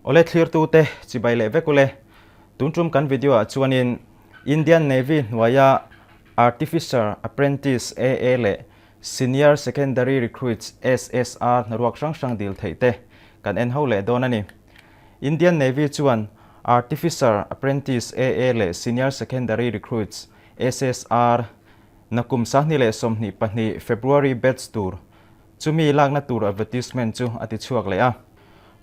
Awle thlirtute chibai leh vek ule. Tun tum kan video ah chuanin Indian Navy hnuaia Artificer Apprentice AA leh Senior Secondary Recruits SSR hnaruak hrang hrang dil theih te kan en ho leh dawn a ni. Indian Navy chuan Artificer Apprentice AA leh Senior Secondary Recruits SSR nakum 2022 February batch tur chumi lakna tur advertisement chu a ti chhuak leh a.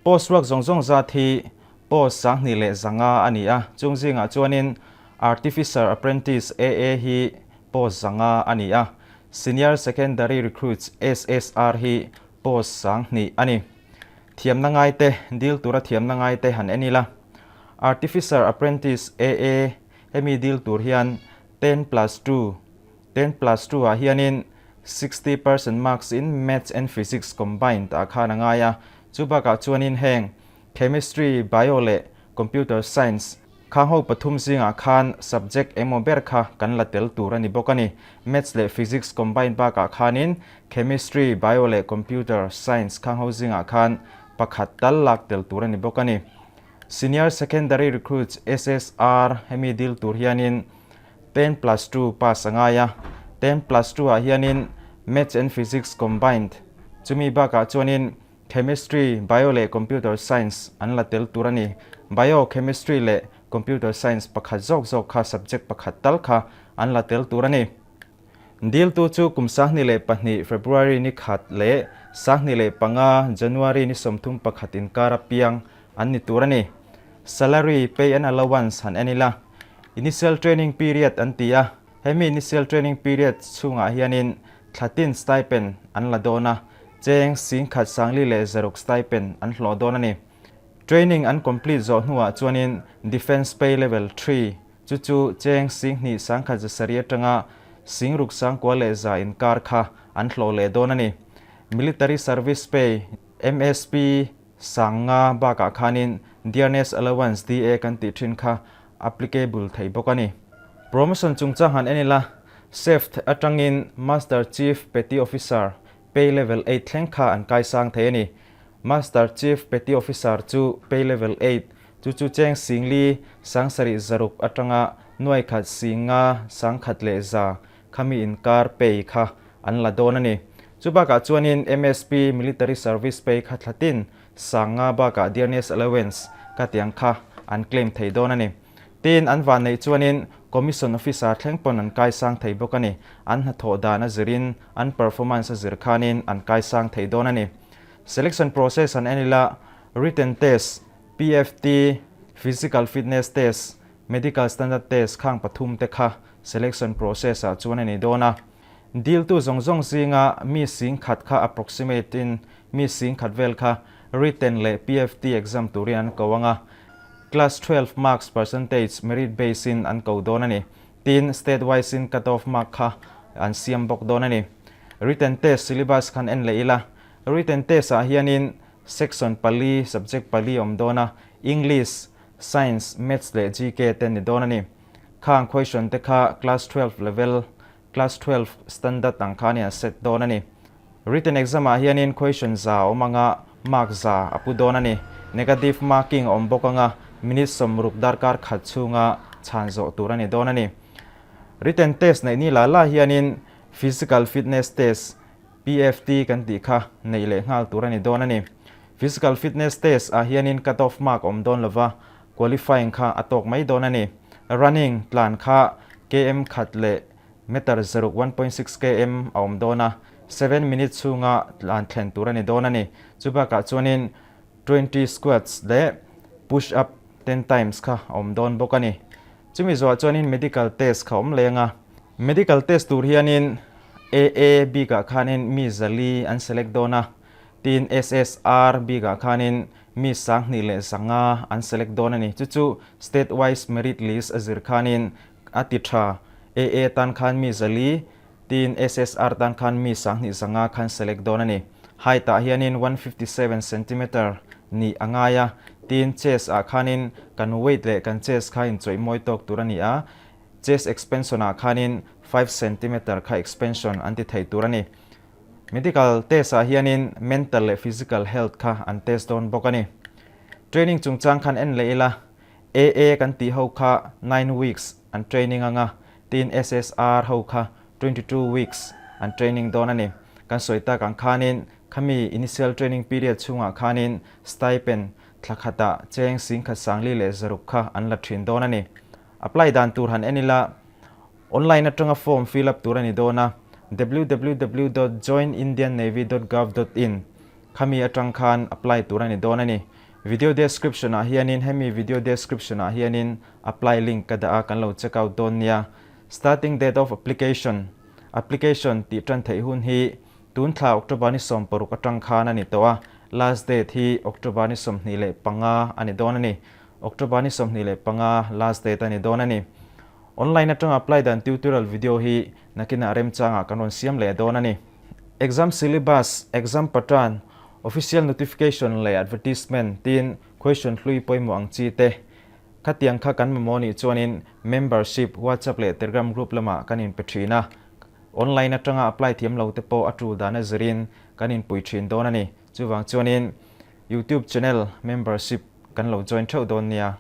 Post ruak zawng zawng zat hi post 2100 a ni a, chung zingah chuanin Artificer Apprentice AA hi post 500 a ni a, Senior Secondary Recruits SSR hi post 2000 a ni. Thiamna ngaite, dil tura thiamna ngaite han en ila. Artificer Apprentice AA hemi dil tur hian 10+2, 10+2 ah hianin 60% marks in Maths and Physics combined ah khan a ngai a, chu bakah chuanin heng Chemistry, Bio leh Computer Science khang ho pathum zingah khan subject engmaw ber kha kan la tel tur a ni bawk a ni. Maths leh Physics combined bakah khanin Chemistry, Bio leh Computer Science khang ho zingah khan pakhat tal lak tel tur a ni bawk a ni. Senior Secondary Recruits, SSR, hemi dil tur hianin 10+2 pass a ngai a, 10+2 ah hianin Maths and Physics combined chumi bakah chuanin Chemistry, Bio leh Computer Science an la tel tur a ni. Bio, Chemistry leh Computer Science pakhat zawk zawk kha subject pakhat tal kha an la tel tur a ni. Diltu chu kum 2002 February ni khat leh 2005 January ni 31 inkar a piang an ni tur a ni. Salary, pay and allowance han en ila. Initial training period an ti a, hemi initial training period chhungah hianin thlatin stipend an la dawn a, cheng 14,400 stipend an hlawh dawn a ni. Training an complete zawh hnuah chuanin Defence Pay Level 3 chu chu cheng 2107 atanga 6100 inkar kha an hlawh leh dawn a ni. Military Service Pay, MSP, 5000 bakah khanin Dearness Allowance, DA, kan tih thin kha applicable thei bawk a ni. Promotion chungchang han en ila, Shaft atangin Master Chief Petty Officer pay level 8 thleng kha an kaisang thei a ni. Master Chief Petty Officer chu pay level 8, chu chu cheng 4600 atanga 15,100 khami inkar pay kha an la dawn a ni. Chu bakah chuanin MSP Military Service Pay kha thlatin 5000 bakah Dearness Allowance ka tiang kha an claim thei dawn a ni. Tin, an van neih chuanin Commission Officer thleng pawn an kaisang thei bawk a ni. An hnathawh dan a zirin, an performance a zir khanin an kaisang thei dawn a ni. Selection process han en ila, Written test, PFT, Physical Fitness Test, Medical Standard Test khang pathum te kha selection process ah chuan a ni dawn a. Diltu zawng zawng zinga mi 10,000 kha approximate in mi 10,000 vel kha written leh PFT exam turin an ko ang a. Class 12 marks percentage merit base in an ko dawn a ni. Tin, state wise in cut off mark kha an siam bawk dawn a ni. Written test syllabus khan en leh ila. Written test ah hianin section pali, subject pali awm dawn a, English, Science, Maths leh GK te ni dawn a ni. Khang question te kha class 12 level, class 12 standard ang khan in a set dawn a ni. Written exam ah hianin question za a awm anga mark za a pu dawn a ni. Negative marking a awm bawk anga minute 60 darkar khat chhunga chhan zawh tur a ni dawn a ni. Written test neih ni la la hianin physical fitness test, PFT, kan tih kha neih leh nghal tur a ni dawn a ni. Physical fitness test ah hianin cut off mark awm dawn lova, qualifying kha a tawk mai dawn a ni. Running tlan kha km khat leh meter zaruk 1.6 km a awm dawn a, 7 minute chhunga tlan thlen tur a ni dawn a ni. Chu bakah chuanin 20 squats leh push up 10 times kha a awm dawn bawk a ni. Chumi zawhah chuanin medical test kha awm leng a. Medical test tur hianin AA bikah khanin mi 400 an select dawn a. Tin, SSR bikah khanin mi 2500 an select dawn a ni. Chu chu state wise merit list a zir khanin a ti tha. AA tan khan mi 400, tin SSR tan khan mi 2500 khan select dawn a ni. Height ah hianin 157 centimeter nih a ngai a. Tin, chest ah khanin kan weight leh kan chest kha inchawih mawi tawk tur a ni a. Chest expansion ah khanin 5 centimeter kha expansion an ti thei tur a ni. Medical test ah hianin mental leh physical health kha an test dawn bawk a ni. Training chungchang khan en leh ila, AA kan tih ho kha 9 weeks an training anga, tin SSR ho kha 22 weeks an training dawn a ni. Kan sawi tak ang khanin khami initial training period chhungah khanin stipend thla khatah cheng singkhat sangli leh zaruk kha an la thin dawn a ni. Apply dan tur han en ila, Online atanga form fill up tur a ni dawn a, www dot joinindiannavy dot gov dot in khami atang khan apply tur a ni dawn a ni. Video description ah hianin hemi video description ah hianin apply link ka dah a kan lo check out dawn nia. Starting date of application, Application tih tan theih hun hi tun thla October ni 16 atang khan a ni tawh a, last date hi October ni 25 a ni dawn a ni. October ni 25 last date a ni dawn a ni. Online atanga apply dan tutorial video hi nakinah remchangah kan rawn siam leh dawn a ni. Exam syllabus, exam pattern, official notification leh advertisement tiin question hlui pawimawh ang chi te khatiang kha kan mamawh nih chuanin membership WhatsApp leh Telegram group lamah kan inpe thin a. Online atanga apply thiam lo te pawh a tul dan a zirin kan inpui thin dawn a ni. Chuvang chuanin YouTube channel membership kan lo join theuh dawn nia.